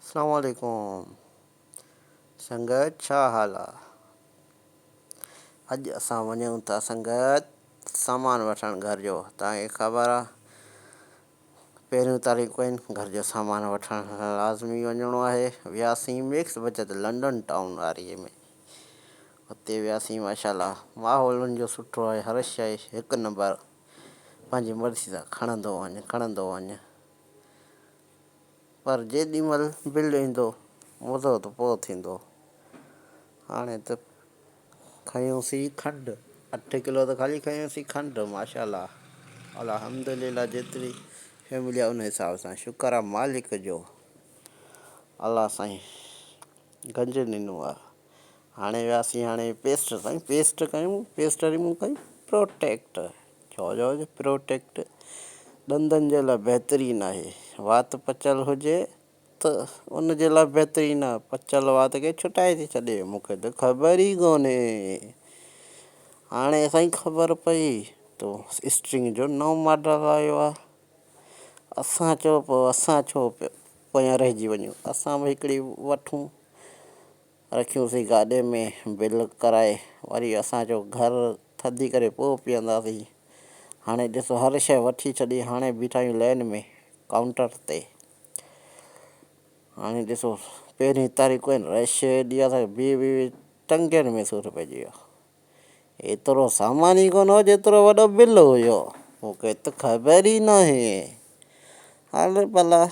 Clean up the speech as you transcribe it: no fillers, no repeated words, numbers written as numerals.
اسلام عليڪم سنگت ڇا حال آ اڄ اسان وڃون ٿا سنگت سامان وٺڻ گهر جو توهان کي خبر آ پهريون تاريخ آهن گهر جو سامان وٺڻ لازمي وڃڻو آهي وياسين ميڪس بچت لنڊن ٽائون واري ۾ اتي وياسين ماشاءالله ماحول ان جو سٺو آهي هر شيء هڪ نمبر پنهنجي مرضي سان کڻندو وڃ کڻندو وڃ پر جيڏي مھل بل ايندو مزو ته پوء ٿيندو. ھاڻي ته کنيوسين کنڊ اٺ ڪلو ته خالي کنيوسين کنڊ ماشاء الله الحمدلله جيتري فيملي آ ان حساب سان شڪر آ مالڪ جو الله سائين گنج ڏنو آ. ھاڻي وياسين ھاڻي پيسٽ سائين پيسٽ ڪيون پيسٽ ريموو ڪيون پروٽيڪٽ ڇو جو پروٽيڪٽ ڏندن جي لاء بهترين آهي وات پچل هجي ته ان جي لاء بهترين آهي پچل وات کي ڇٽائي ٿي ڇڏي مونکي ته خبر ئي ڪونهي هاڻي سائين خبر پئي ته اسٽرنگ جو نئون ماڊل آيو آهي اسان چيو پوء اسان ڇو پويان رهجي وڃون اسان به هڪڙي وٺون رکيونسين گاڏي ۾ بل ڪرائي وري اسان چيو گهر ٿڌي ڪري پوء پيئنداسين. هاڻي ڏسو هر شيء وٺي ڇڏي هاڻي بيٺا آهيون لائين ۾ ڪائونٽر تي. هاڻي ڏسو پهرين تاريخ آهن رش ايڏي آهي اسان کي بيهي بيهي ٽنگن ۾ سور پئجي ويو. ايترو سامان ئي ڪونه هو جيترو وڏو بل هيو. مون کي ته خبر ئي ناهي. هل ڀلا.